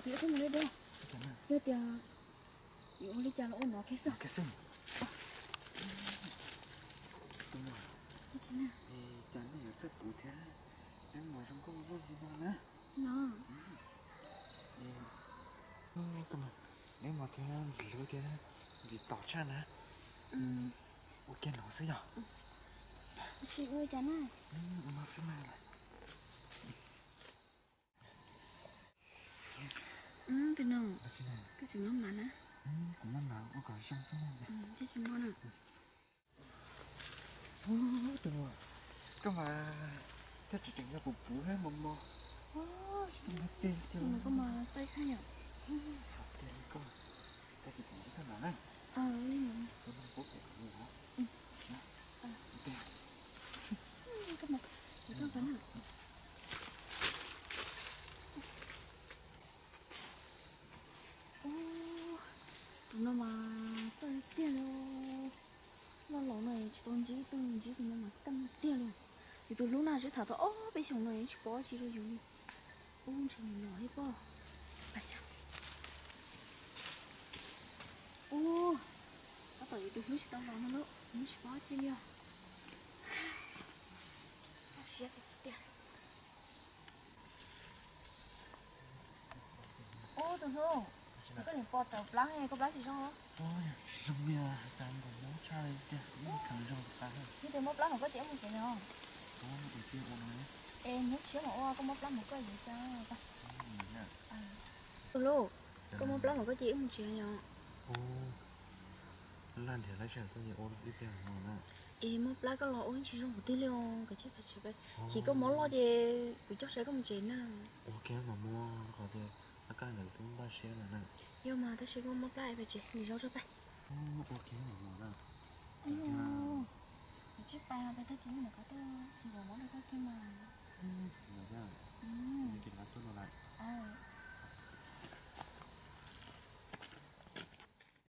Yog tias yuav ua li cas los ua no kiag xwb. Cas nej yuav txawj kuv thiab, neb mos zoo nkauj luaj li no na. No. Neb mos thiab ntxim hlub thiab ntxim tos tshaj na. Ua kiag no xwb yog. Ua no xwb na. Tus no, koj tseem muab mas na. Kuv muab mas ua kom zoo xwb na. Thiab tsis muab na. Tus no, koj mas thiaj tseem yog puv puv mos mos. Tsis tau muab tej tiag. Koj mas txawj tshaj yom. Txhob tiag li koj. Koj tsis tau muab koj mas na. Li no. Koj mas, koj mas. Tus no mas txawj tiag li. Loj los no tsis tau ntsib tus, ntsib tus no mas txawj tiag li. Yus tus hlub na twb tham tau ob peb xyoos no tsis pom tsi rau yus li. Ub, ntshe nws los thiab pob. Ub, tab tom yus tus hlub tsis tau los no lauj, nws tsis pom tsi li os. Siab tiag. Ub, tus hlub, koj niam pom raws plab, koj plab tsis zoo los? Tsis zoo li, cas nkaus mob tshaj li tiag, kheev zoo tas. Yog tias mob plab mas koj cia wb mus tsev yom. Es hnub tshiab mam ua, koj mob plab mas koj yuav cas. Tus hlub, koj mob plab mas koj cia wb mus tsev yom. Laj nrhiav laj tseem tuaj ua ib pliag no na. Es mob plab koj los ua tsis zoo kuv tiag li os, kav tsij pais tsev pais. Chim koj mob loj ces kuv coj saib koj mus tsev na. Ua kiag mas muaj qhov tias laj kab ntawd twb npaj siab lawm na. Yog mas tab sis koj mob plab es pais tsev, nws zoo tso pais. Ua kiag mas muaj na. Kav tsij pais, pais tag kis mus kom tuaj, nws mob rau koj kiag mas. Ces lawv tuaj no lawm.